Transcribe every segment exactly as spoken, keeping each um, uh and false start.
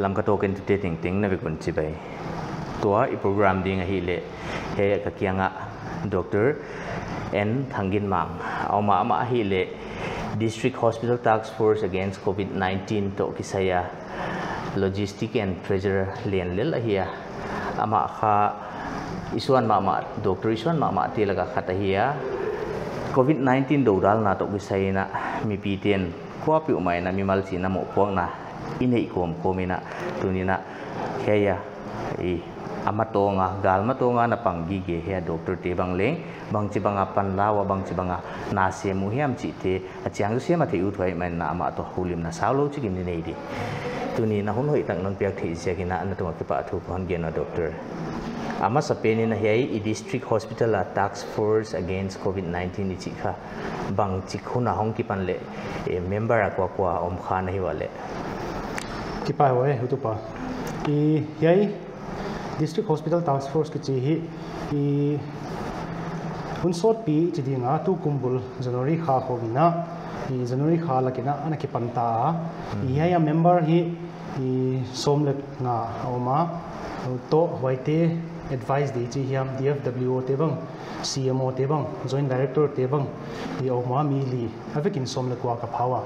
Lamka Talk entute tengteng na vek un chibai. Tua i program ding ahihleh, hiai ka kiangah Doctor N Thangginmang a om a, amah ahihleh District Hospital Task Force Against COVID nineteen toh kisai a Logistic and Treasurer lian lel ahi a. Amah kha i suan mahmah, doctor i suan mahmahte laka khat ahi a. COVID nineteen dodalna toh kisai in a, mipite'n kuapeuhmah in a mimal chihna mohpuakna i neih kawmkawm in a, tuni'n a hiai a, i, a matawnga, gal matawnga na pang gige hiai a doctorte bang leng bangchibang a panla ua, bangchibang a na sem uh hiam chihte a chiang zaw siam a theih uthuai man in a, amah toh houlimna saulou chik in i nei di. Tuni'n a hun hoihtak non piak theih ziak in a, na tungah kipahthu ka hon gen a, doctor. A masapen in a, hiai i District Hospital a Task Force Against COVID nineteen i chih kha bangchik hun a hong kipan leh, eh, member a kuakua om kha na hi ua leh? Kipak huai, utupa. I, hiai District Hospital Task Force kichi hi, i, hun sawtpi chi ding a, tu kum bul January kha khawng in a, i, January kha lak in a, ana kipan ta a. I, hiai a member hi, i, sawm leh nga a om a, toh huaite advice di chi hiam, D F W O te bang, C M O te bang, Joint Director te bang, i, a om a, mi li, a vek in sawm leh kua ka pha ua.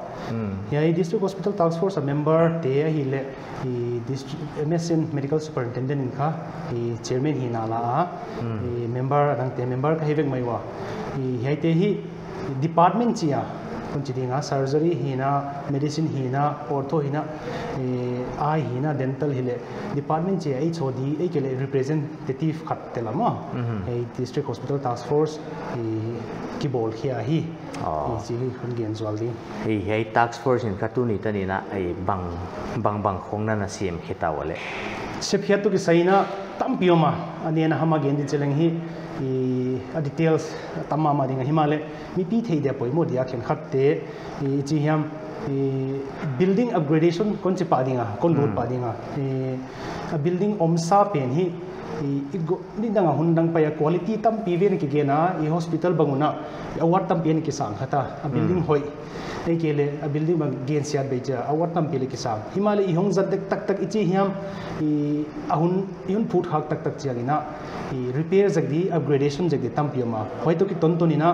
Hiai District Hospital Task Force a member te ahihleh, i, dist-, M S N Medical Superintendent in kha, i, chairman hihna la a, i, member a dangte member ka hi vek mai ua. I, hiaite hi department chia kon chi ding a, surgery hi in a, medicine hi in a, ortho hi in a, eh, eye hi in a, dental hileh, department chia H O D, ahihkeileh representative khat te lam a. Hiai District Hospital Task Force, eh, kibawl khia hi. I chi hi kon gen zual di. Hiai, hiai task force in kha tuni tan in a, eh, bang, bang, bang khawng na na siam khe ta ua leh? Sepkhiat toh kisai in a tampi om a, a nihna ham a gen di cheleng hi, i, a details tam mahmah ding a, himahleh mipi theih dia poimoh dia khenkhatte, i, chi hiam, i, building upgradation kon chi pah ding a, kon lut pah ding a, i, a building omsa pen hi, i, i go, nidang a hun dang pai a quality tampi vei in a kigen a, i hospital bang un a, i award tampi in a kisang kha ta, a building hoih. Ahihkeileh, a building bang gensiat bei chia, award tampi leh kisang. Himahleh i hong zat dek taktak i chi hiam, i, a hun, i hun phut khak taktak chiang in a, i, repair zek di, upgradation zek di tampi om a. Huai toh kiton ton in a,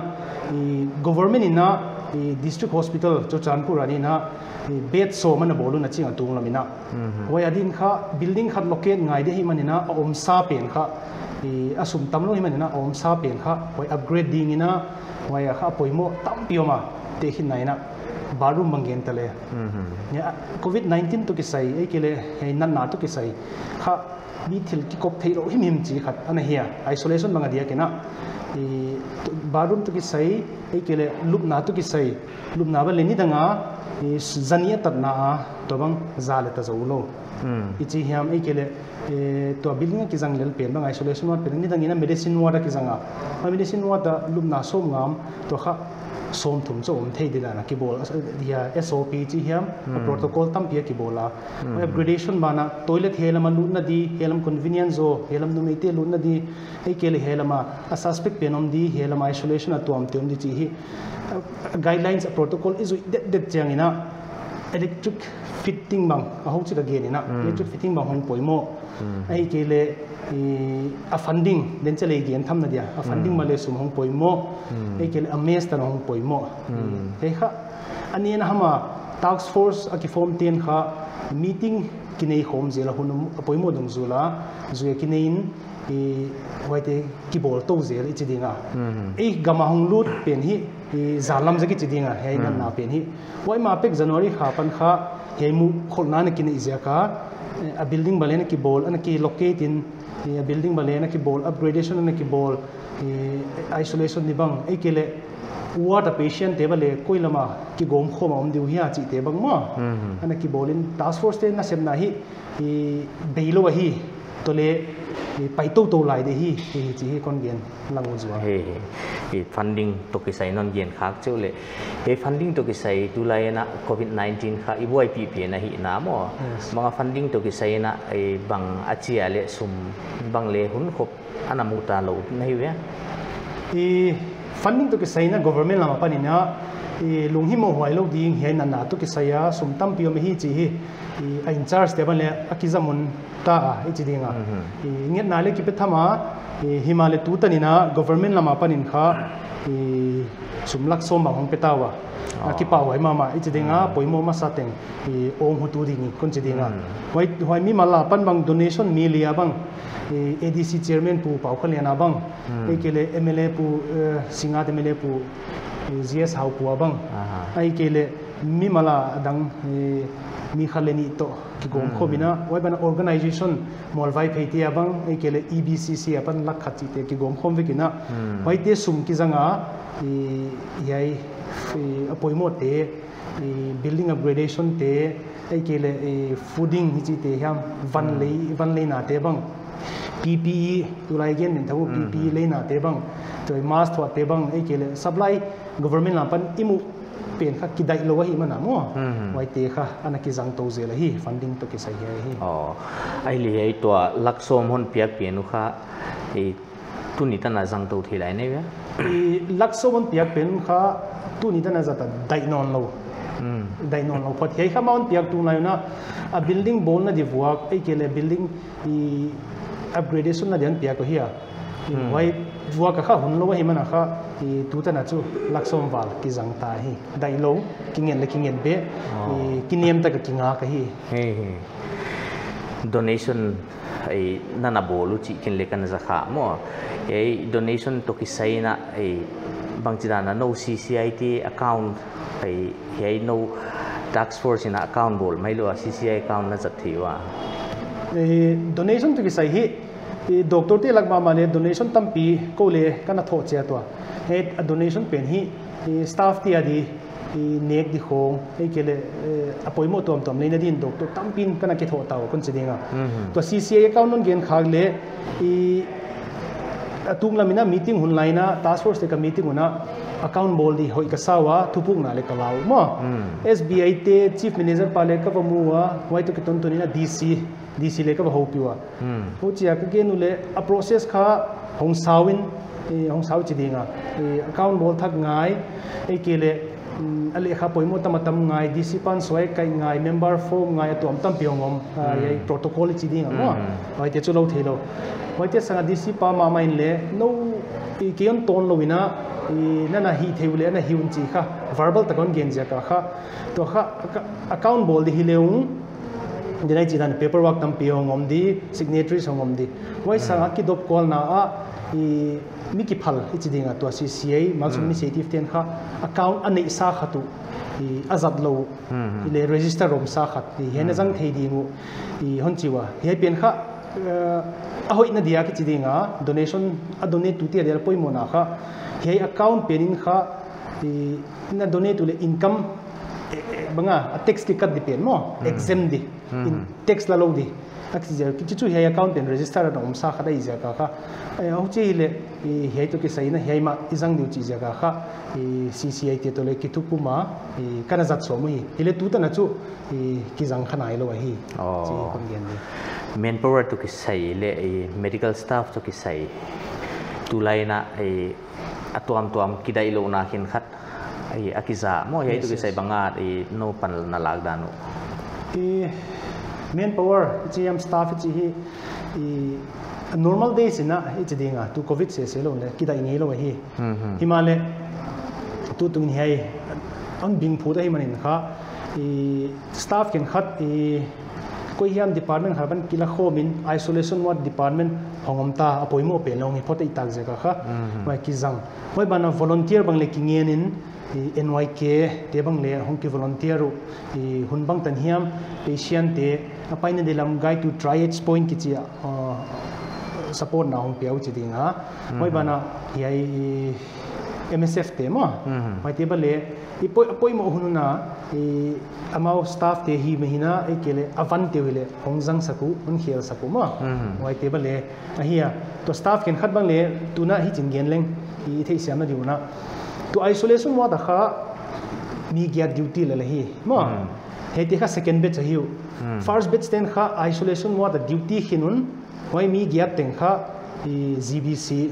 i, government in a, i, District Hospital Churachandpur a ding in a, i, bed sawm ana bawl un a ching a tunglam in a. Huai a ding kha, building khat locate ngai di ahihman in a, a omsa pen kha, i, a sum tamlou ahihman in a, a omsa pen kha, huai upgrade ding in a, huai a kha poimoh tampi om a, tehkhinna in a, bathroom bang gen ta leh. Nia, COVID nineteen toh kisai, ahihkeileh, hiai natna toh kisai kha, mi thil kikop theihlouh himhim chi khat ana hi a, isolation bang a diak in a, i, bathroom toh kisai, ahihkeileh lupna toh kisai, lupna bang leh nidang a, i, zani a tatna a, tua bang za leh ta zou lou. I chi hiam, ahihkeileh, eh, tua building a kizang lel pen bang, isolation ward pen, nidang in a medicine ward a kizang a. A medicine ward a lupna sawm ngam, tua kha sawmthum chauh om thei di dan a kibawl, a, hiai S O P chi hiam, a protocol tampi a kibawl a. Upgradation ban a, toilet hiai lam a lutna di, hiai lam convenience zaw, hiai lam numeite lutna di, ahihkeileh hiai lam a, a suspect pen om di, hiai lam isolation a tuamte om di chi hi, a, a guidelines, a protocol i zuih detdet chiang in a, electric fitting bang, a hou chik a gen in a, electric fitting bang hong poimoh. Ahihkeileh, i, a funding, den chelei gen thamna dia, a funding bang leh sum hong poimoh. Ahihkeileh, a mess tan hong poimoh. Hiai kha, a nihna ham a, task force a kiform ten kha, meeting kinei khawm zel a hun a poimoh dungzui a, zui a kinei in, i, huaite kibawl tou zel i chi ding a. Ei gam a hong lut pen hi, i, zan lam zek i chi ding a, hiai natna pen hi. Huai ma pek January kha pan kha, hiai muh kholhna ana kinei ziak a, eh, a building bang leh ana kibawl, ana ki locate in, eh, a building bang leh ana kibawl, upgradation ana kibawl, eh, isolation di bang, ahihkeileh ward a patient te bang leh koi lam a kigawm khawm a om di uh hia chihte bang maw. Ana kibawl in task force te nasepna hi, i, beilou ahi, toh leh, i, pai toutou lai di hi, hi, hi chi hi kon gen lang uh zual. Hi, hi. I funding toh kisai non gen khak cheuh leh. Hi funding toh kisai tulai in a COVID nineteen kha i buaipih pen ahihna maw. Yes. Bang a funding toh kisai in a, i, bang a chia leh sum bang leh hun khop ana mu ta lou na hi uh hia? I, Funding toh kisai in government lam apan in, i lunghimawh huai lou ding hiai natna toh kisai a sum tampi om hi chih hi, i a in charge te apan leng a kizamun ta a, i chi ding a. Mhm. I ngetna leng kipe tham a, i himahleh tutan in government lam apan in kha, i sum lak sawm bang hong pe ta ua. A Oh. kipahhuai mahmah, i chi ding a, Mm. poimoh masa teng, i ong hutu ding i kon chi ding a. Mm. Huai, huai mimal apan bang donation mi li a bang, i A D C chairman Pu Paukhanliana bang, Mm. ahihkeileh M L A Pu, eh, Singngat M L A Pu, eh, G S Haupua bang. Aha. Ahihkeileh mimal a dang, eh, mi khat leh nih toh kigawm Mm. khawm in, huai ban a organization Mualvaiphei te a bang, ahihkeileh E B C C apan lak khat chih te kigawm khawm vek in. Mm. Huaite sum kizang a, i, hiai, i, a poimoh te, i building upgradation te, ahihkeileh, i fooding hichite hiam, van Mm. lei, van leina te bang, P P E, tulai gen min thau, Mm-hmm. P P E leina te bang, tua mask thuah te bang, ahihkeileh supply government lam apan i muh pen kha kidaih lou ahihman a maw. Mm-hmm. Huaite kha ana kizang tou zel ahi, funding toh kisai hiai hi. Oh, ahihleh hiai tua lak sawm hon piak pen uh kha, i tuni tan a zang tou thei lai na hia? I lak sawm hon piak pen kha tuni tan a zat a daih nawn lou. Mm. Daih nawn lou phot. Hiai kha amah hon piak tung lai un, a building bawlna di vuak, ahihkeileh building i upgradation na di hon piak uh hia. I Hmm. huai vuak a kha hun lou ahihman a kha, i tutan a chu lak sawm val kizang ta hi. Daih lou, kingen leh kingen be, Oh. i kiniam tak a kingak ahi. Hei, hei. Donation, ei, nana bawl uh chih kin leh kana za kha maw. Ei, donation toh kisai in, ei, bangchidan a nou C C I te account, ei, hiai nou task force in account bawl mai lou a, C C I account na zat thei ua. Ei, donation toh kisai hi, ei, doctor te lak mahmah leh donation tampi kou leh kana thoh chiat ua. Ei, a donation pen hi, ei, staff te a di, i nek di khong, ahihkeileh, eh, a poimoh tuamtuam leina din doctor tampi in kana kithoh ta ua kon chi ding a. Mhm. Tua C C I account non gen khak leh, i a tunglam in meeting hun lai in, task force te ka meeting un, account bawl di hoih ka sa ua, thupukna leh ka la uh maw. Mm. S B I te chief manager pa leh ka va mu ua, huai toh kituntun in D C, D C leh ka va houpih ua. Hmm. Huchia ka gen uleh a process kha hong sau in, eh, hong sau chi ding a. Eh, account bawl thak ngai, ahihkeileh, mm, a lehkha poimoh tam a tam ngai, D C pan suai kai ngai, member form ngai, a tuamtuam pi hong om, ah, Hmm. hiai protocol chi ding a maw. Hmm. Huaite chu lou theilou. Huaite sang a D C pa mahmah in leh, nou, eh, kei hon tawn lou in, eh, nana hih theih uleh, na hih un chi kha, verbal tak a hon gen ziak a kha. Tua kha, kha, account bawl di hi leh ung, Dinai chi dan paperwork tampi hong om di, signatories hong om di. Huai sang a Hmm. kidop kualna a, i mi kiphal i chi ding a tua C C I, Malsawm Hmm. Initiative te'n kha account a neihsa khat uh, i a zat lou, Hmm, hmm. i leh register om sa khat, i hiai na Hmm. zang thei ding uh, i hon chi ua. Hiai pen kha, eh, a hoihna dia ki chi ding a, donation, a donate tu te a dia poimohna kha, hiai account pen in kha, i na donate uleh income, eh, eh, bang a, a tax kikat di pen maw, Hmm. exempt di. Hmm. In tax la lou di. A chi ziak, chu chu hiai account pen register a om sa khat ahih ziak a kha. Eh, huchi hileh, i hiai toh kisai in hiai mah i zang di uh chih ziak a kha. I C C I te toh leh kithupum a, i kana zat sawm uhi. Hileh tutan a chu, i kizang kha nailou ahi. Oh. Chi kon gen di. Manpower toh kisai leh, i medical staff toh kisai. Tulai in, i a tuamtuam kidaihlouhna khenkhat, i a kiza maw, hiai Yes, toh kisai yes. bang a, i nou panna lak dan uh. I manpower, i chi hiam staff i chi hi, i normal days in i chi ding a, tu covid sese lou leh, kidaih ngeilou ahi. Mhm. Himahleh, tutung in hiai, hon bing phut ahihman in kha, i staff khenkhat, i koi hiam department khat apan kila khawm in, isolation ward department hong om ta, a poimoh pen lou hi phot i tak ziak a kha, Mhm. huai kizang. Huai ban a volunteer bang leh kingen in, i N Y K te bang leh hong ki volunteer uh, i hun bangtan hiam, patient te, a paina di lam guide to triage point kichi a, uh, support na hong pia uh chi ding a. Huai Mhm. ban a, hiai, i M S F te maw. Mhm. Huaite bang leh, i poi-, poimoh hun un, i amau staff te hi mah in, ahihkeileh a van te uh leh, hong zang sak uh, hon khel sak uh maw. Mhm. Huaite bang leh, ahi a, tua staff khenkhat bang leh, tuna hichi'n gen leng, i theihsiamna di uh in. Tua isolation ward a kha, mi giat duty lel ahi, maw. Hmm. Hiaite kha second batch ahi uh. Hmm. First batch te'n kha isolation ward a duty khin un, huai mi giat teng kha, i G B C,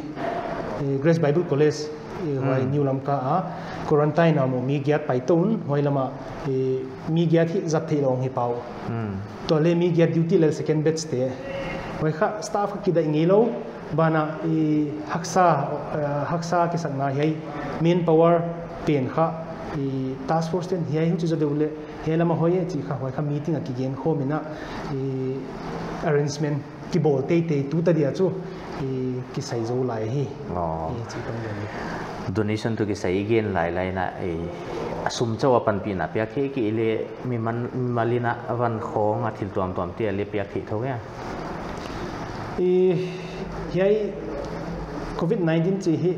i Grace Bible College, Eh, huai Hmm. New Lamka a quarantine a om mi giat pai tou un, huai lam a, eh, mi giat hi zat theilou hi pah uh. Hmm. Tua leh mi giat duty lel second batch te. Huai kha staff kha kidaih ngeilou, banah, eh, haksa, eh, haksa kisakna hiai manpower pen kha, eh, task force te'n hiai huchi zaw deuh leh, hiai lam a hoih e chih kha, huai kha meeting a kigen khawm in a, eh, arrangement kibawl teitei tuh ta dia chu, eh, kisai zou lai hi. Oh. Eh, chi tong den. Donation toh kisai i gen lailai in a, eh, a sum chauh a panpihna piak theih kei leh mimal, mimal in a van khawng a thil tuamtuam te leh piak theih thou hia? Eh, hiai covid nineteen chih hi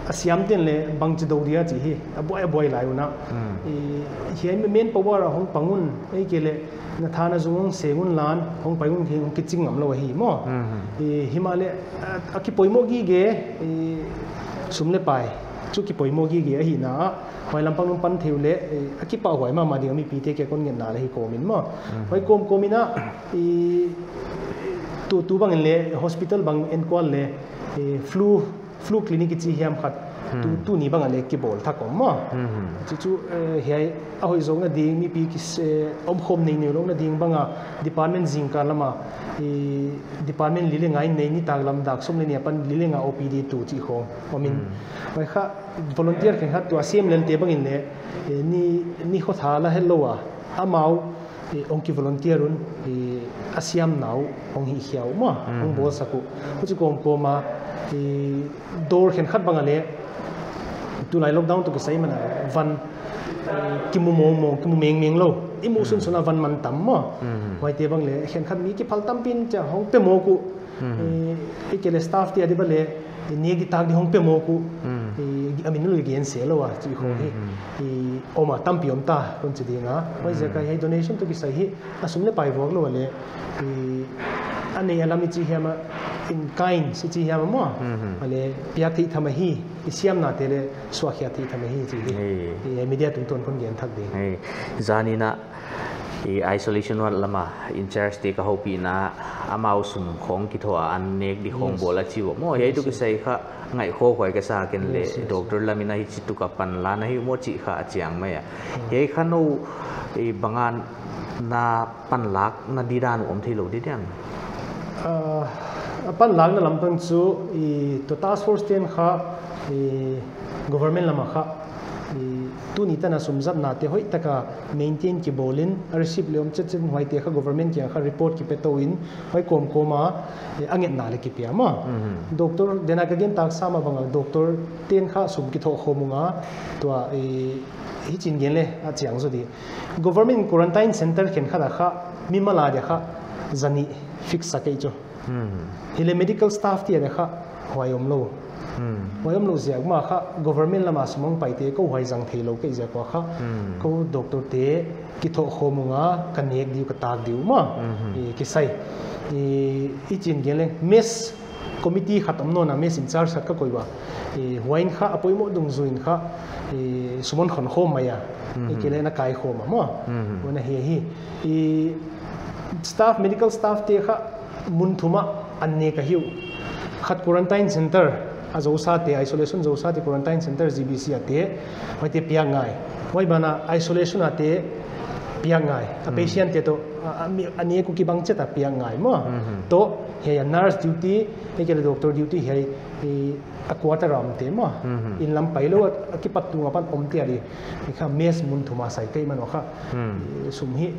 a siam te'n leh bangchi dou dia chih hi a buai a buai lai un a. Hmm. Eh, hiai manpower a hong pang un, ei kei leh na tha na zung hong seng un lan, hong pai un khi hong kiching ngam lou ahi maw. Hmm. Eh, himahleh, a, a kipoimoh gige, eh, sum leh pai chu kipoimoh gige ahihna a, huai lampang nung pan thei uleh, eh, a kipahhuai mahmah ding a mipite kiang kon ngetna leh hi kawm in maw. Hmm. Huai kawmkawm in a, eh, tu, tu bang in leh hospital bang en kual leh, eh, flu flu clinic i chi hiam khat, Hmm. tu, tuni bang a leh kibawl thak om maw. Hmm. Chu chu, eh, hiai a hoih zawkna ding, mipi ki, eh, omkhawm nei neu louhna ding bang a department zingkal lam a, eh, department li leh nga in nei, nitak lam dak sawm leh nih apan li leh nga O P D tu chih khawng om in. Hmm. Huai kha volunteer khenkhat tua siam lel te bang in leh, eh, ni, ni khawtha la hetlou a, amau eh, hong ki volunteer un, eh, a siamna uh hong hihkhia uh maw, Hmm. hong bawlsak uh. Huchi kawmkawm a, eh, dawr khenkhat bang a leh, tulai lockdown toh kisai man a van, eh, kimu mawngmawng, kimu mengmeng lou. I muh Hmm. sunsun a van man tam maw. Hmm. Huaite bang leh, khenkhat mi kiphal tampi in chia hong pe mawk uh. Hmm. Eh, ei kei leh staff te a di bang leh, eh, nek di tak di hong pe mawk uh. Hmm. Eh, a min leh gen se lou a, chih khawng hi. Hmm. Eh, om a tampi om ta, kon chi ding a. Huaiziak a Hmm. hiai donation toh kisai hi, a sum leh pai vuak lou a leh, eh, a nei a lam i chi hiam a, in kind, i chi hiam a maw. Hmm. A leh, piak theih tham ahi, i siamna te leh, suahkhia theih tham ahi, chih hi. Hey. Eh, media tungtawn kon gen thak ding. Hey. Zan in a, i isolation ward lam a in charge te ka houpihna, amau sum khawng kithoh a an nek di khawng Yes. bawl a chi uh maw. Hiai Yes, toh yes. kisai kha ngaihkhiak huai ka sa ken leh Yes, yes. doctor lam in a hichi tuk a panlakna hi maw chih kha a chiang mai a. Hmm. Hiai kha nou, i bang a na panlakna di dan om theilou di diam? Ah, a panlakna lampang chu i tu task force te'n kha, i government lam a kha, i tuni tan a sumzatna te hoihtak a maintain kibawl in, a receipt leh om chetchet huaite kha government kiang kha report kipe tou in, huai kawmkawm a, eh, a ngetna leh kipia maw. Mhm. Doctor, den a ka gen tak sam a bang a doctor te'n kha sum kithoh khawm ung a, tua, eh, hichi'n gen leh a chiang zaw di. Government quarantine center khenkhat a kha, mimal a dia kha, zanih fix sa kei chu. Hmm. Hileh medical staff te a dia kha, huai omlou. Hmm. Huai omlou ziak mah kha, government lam a sum hong paite kou huai zang theilou kei ziak ua kha, Hmm. kou doctor te kithoh khawm ung a, ka nek di uh, ka tak di uh maw. Mhm. I kisai. I, i chi'n gen leng, mess committee khat om nawn a, mess in charge khat ka koih ua. I, huai in kha, a poimoh dungzui in kha, i, sum hon khon khawm mai a. I Mhm. kei leh na kai khawm a maw. Mhm. Huai na hi hi. I, staff, medical staff te kha, mun thum a an nek ahi uh. Khat quarantine center a zousate, isolation zousate quarantine center G B C a te, huaite piak ngai. Huai ban a isolation a te piak ngai. A Hmm. patient te toh, a, a mi, a nek uh kibang chet a piak ngai maw. Mhm. Toh, hiai a nurse duty, ei kei leh doctor duty hiai, i, a quarter a omte maw. Mhm. In lam pailou a, a kipat tung apan omte a di. I kha mess mun thum a sai kei man ua kha. Hmm. I sum hi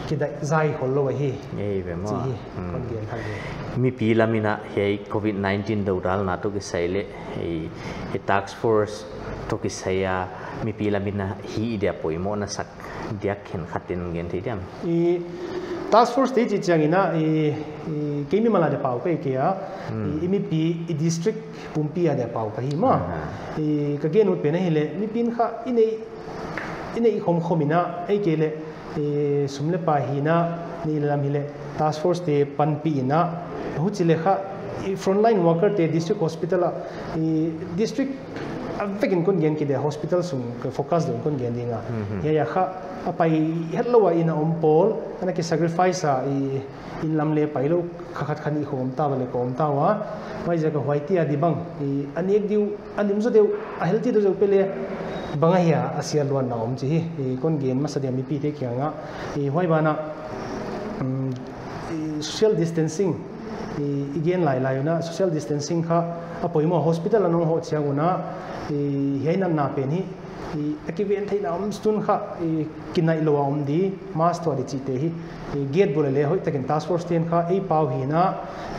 kidaih zai khol lou ahi. Ei ve maw. Chih hi, Hmm. kon gen thak hi. Mipi lam in a hiai covid nineteen dodalna toh kisai leh, i, i task force toh kisai a, mipi lam in a hih dia poimoh na sak diak khenkhat in gen thei diam? I task force te chih chiang in a, i, i, kei mimal a dia pau ka hi kei a, Hmm. i, i mipi, i district pumpi a dia pau ka hi maw. Aha. I, ka gen ut pen ahihleh, mipi'n kha, i nei, i nei khomkhom in a, ei kei leh, i, sum leh pai hihna, nei leh lam hileh, task force te panpih in a, huchi leh kha, i, frontline worker te district hospital a, i, district a vekin kon gen kei dia, hospital sung ka focus deuh kon gen ding a. Hiai a kha a pai hetlou a inn a om pawl, ana ki sacrifice a, i inn lam leh pai lou, kha khat khat nih khong om ta ua leh ka om ta ua. Huaiziak a huaite a di bang, i a nek deuh, a lim zaw deuh, a healthy deuh zaw pen leh bang ahia a sia luanna om chih hi, i kon gen masa dia mipite kiang a. I huai ban ah, um, i social distancing, i, i gen lailai un a, social distancing kha a poimoh. Hospital a nong hoh chiang un a, i, hiai natna pen hi, i, a kiven theihna om tun kha, i, kinaih lou a om di, mask tuah di chihte hi, i, gate bul leh hoihtakin task force te'n kha ei pau hi'n a,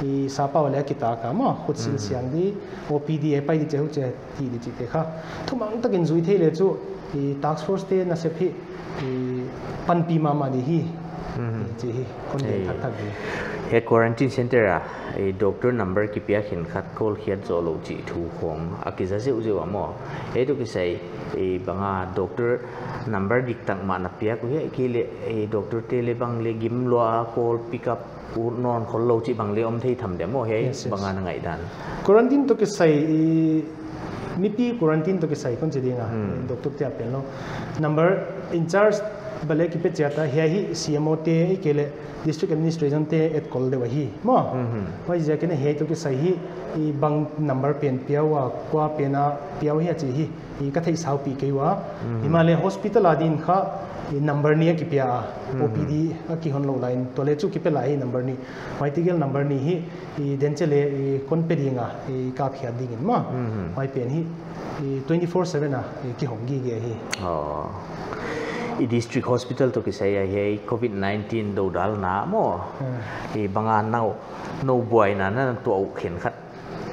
i, sa pau leh a kitak a maw, khutsil siang di, O P D a pai di chih, huchi a hih di chihte kha thumang takin zui thei leh chu, i, task force te nasep hi, i, panpih mahmah di hi, i, chih hi kon gen thakthak di. Hiai quarantine center a, i, doctor number kipia khenkhat call khiat zoh lou chih thu khong a kiza zeuhzeuh a maw. Hiai toh kisai, i, bang a doctor number diktak mah na piak uh hia, ahihkeileh, i, doctor te leh bang leh gim lua a call pick up uh nawn khol lou chih bang leh om thei tham dia maw, hiai bang a na ngaihdan? Quarantine toh kisai, i, mipi quarantine toh kisai kon chi ding a, doctor te a pen lou. Number in charge bang leh kipe chiat a, hiai hi C M O te, ahihkeileh district administration te et call deuh ahi maw. Huaiziakin hiai toh kisai hi, i, bang number pen pia ua, kua pen a pia uh hia chih hi, i, ka theihsapih kei ua. Himahleh hospital a din kha, i, number nih a kipia a, O P D a kihon lou lai in, tua leh chu kipe lai hi number nih. Huai tegel number nih hi, i, den chet leh, i, kon pe ding a, i, kap khiat dingin maw. Huai pen hi, i, twenty four seven a, i, kihong gige hi. I district hospital toh kisai a hiai covid nineteen dodalna maw, i, bang a nou, nou buaina na tuah uh khenkhat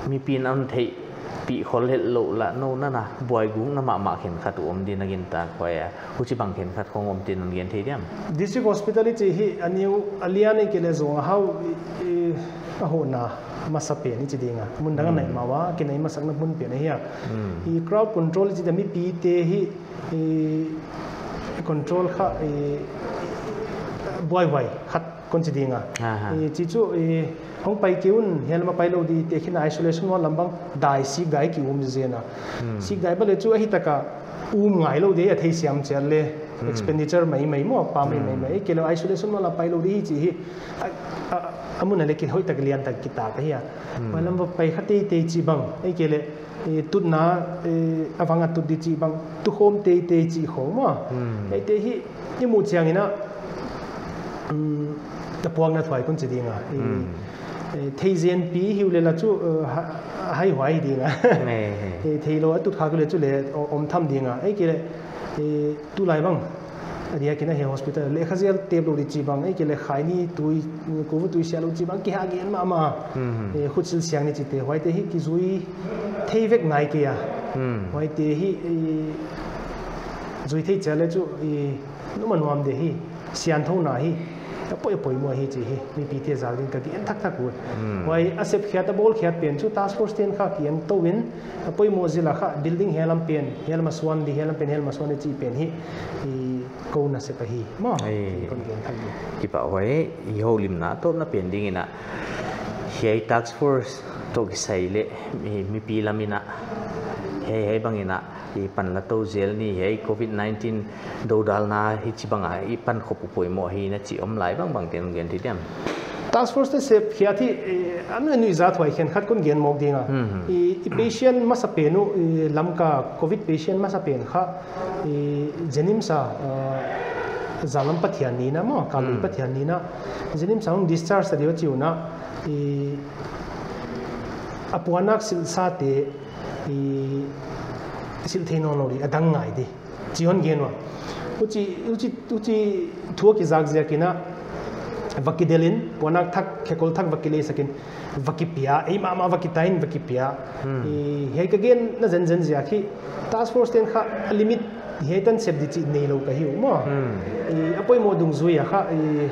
mipi'n a theihpih khol hetlou lah, nou nana buai gukna mahmah khenkhat uh om di na gintak huai a, huchibang khenkhat khong om chih non gen thei diam? District hospital i chih hi a neu a lian ahihkeileh zong a hau, i, i, a hohna masa pen i chi ding a, mun dang a naih mah ua, kinai masakna mun pen ahi a. I crowd control i chih dia mipite hi, i, control kha, i, buaihuai khat kon chi ding a. I, chih chu, i, hong pai kei un, hiai lam a pai lou di, tehkhinna isolation ward lam bang, dai, sikdai ki um zen a. Sikdai bang leh chu ahi tak a um ngai lou di, a theisiam chiat leh, expenditure maimai maw, pha maimai mai. Ahihkeileh isolation ward lam pai lou di hi chih hi, a, a, a mun a leh ki hoihtak liantak kitak ahi a. Huai lam va pai kha teitei chih bang, ahihkeileh, i, tutna, i, a vang a tut di chih bang, tukhawm teitei chih khong maw. Huaite hi i muh chiangin a, um, tapuakna thuai kon chi ding a. I, i, theizenpi hi uleh lah chu, uh, ha-, haihuai ding a. I, theilou a tut kha uleh chu leh o-, om tham ding a. Ahihkeileh, i, tulai bang, a diakin a hiai hospital leh kha zel tep lou di chih bang, ahihkeileh khaini tui, kuva tui sia lou chih bang, kihahgen mahmah. I, khutsil siang ni chihte, huaite hi kizui thei vek ngai kei a. Huaite hi, i, zui thei chiat leh chu, i, numa nuam di hi, siangthouna hi, a poi, a poimoh hi chih hi, mipite zal din ka gen thakthak uh. Huai a sepkhiat a bawlkhiat pen chu task force te'n kha ki en tou in, a poimoh zil a kha building hiai lam pen, hiai lam a suan di, hiai lam pen, hiai lam a suan di chih pen hi, i, kou nasep ahi maw. Kon gen thak di. Kipahhuai, i houlimna tawpna pen dingin a, hiai task force toh kisai leh, mi, mipi lam in a, hiai, hiai bang in a, i pan la tou zel ni, hiai covid nineteen dodalna hichibang a, i pan khop uh poimoh hi na chih om lai bangbang te'n gen thei diam? Task force te sepkhiat hi, i, a nuihnuih zat huai khenkhat kon gen mawk ding a. I, i patient masa pen uh, i, Lamka covid patient masa pen kha, i, JNIMS a, uh, Zalam Pathian ni in a maw, Kalui Pathian ni in a, JNIMS a hong discharge ta di uh chi un a, i, a puannak silhsate, i, silh thei nawn lou di, a dang ngai di, chih hon gen ua. Huchi, huchi, huchi thu a kizak ziakin a, va kidelh in, puannak thak, khekol thak va kileisak in, va kipia, ei mahmah va kitai in va kipia. I, hiai ka genna zenzen ziak hi, task force te'n kha a limit hiai tan sep di chih neilou ka hi uh maw. I, a poimoh dungzui a kha, i,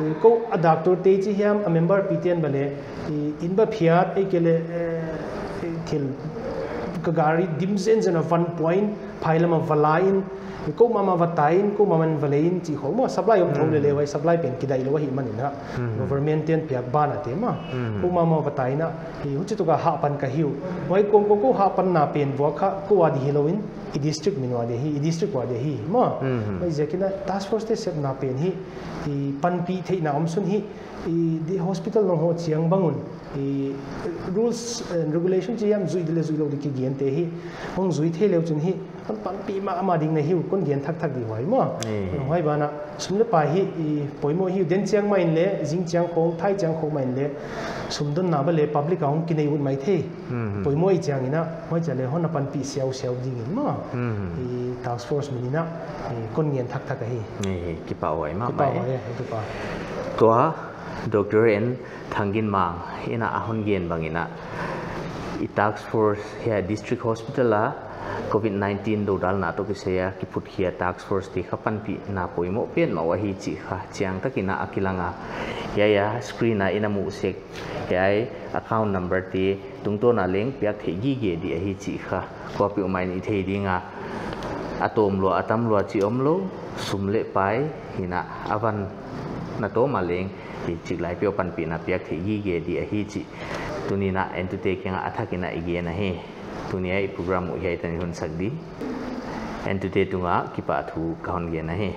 i, kou a doctor te chih hiam, a member pite'n bang leh, i, inn va phiat, ahihkeileh, eh, i, thil Ka gari dim zenzen a van pua in, phai lam a va la in, kou mahmah va tai in, kou mahmah va lei in chih khong maw, supply om thou leh leh huai supply pen kidaih lou ahihman in a, government te'n piak ban a te maw, kou mahmah va tai in a, huchi tuk a hahpan ka hi uh. Huai kawmkawm kou hahpanna pen vuak kha kou a di hilou in, i district min ua di hi, i district ua di hi maw. Huaiziakin a task force te sepna pen hi, panpih theihna omsun hi, hospital nung hong chiang bang un, rules and regulation chih hiam zui di leh zui lou di kigen te hi, hong zui thei leu chun hi, kon panpih mahmah ding na hi uh, kon gen thakthak di huai maw. Huai ban a, sum leh pai hi poimoh hi uh, den chiang mah in leh, zing chiang khong, thai chiang khong mah in leh, sumdonna bang leh public a hong kinei ut maithei. Poimoh i chiang in a, huai chiang leh hon na panpih siausiau ding in maw, task force min in a, kon gen thakthak ahi. Tua Doctor N Thangginmang in a hon gen bang in a, i task force hiai district hospital a covid nineteen dodalna toh kisai a kiphutkhia task force te kha panpihna poimoh petmah uh ahi chih kha chiangtak in a kilang a. Hiai a screen a i na muh sek, hiai account number te tungtawn a leng piak theih gige di ahi chih kha kuapeuhmah in i thei ding a, a tawm lua a tam lua chih omlou, sum leh pai hi in a, a van na tawm a leng, chiklai peuh panpihna piak theih gige di ahi chih tuni in a entute kiang ah a thak in a i gen ahi. Tuni a i program uh hiai tan i hun sak di. Entute tung ah kipahthu ka hon gen ahi.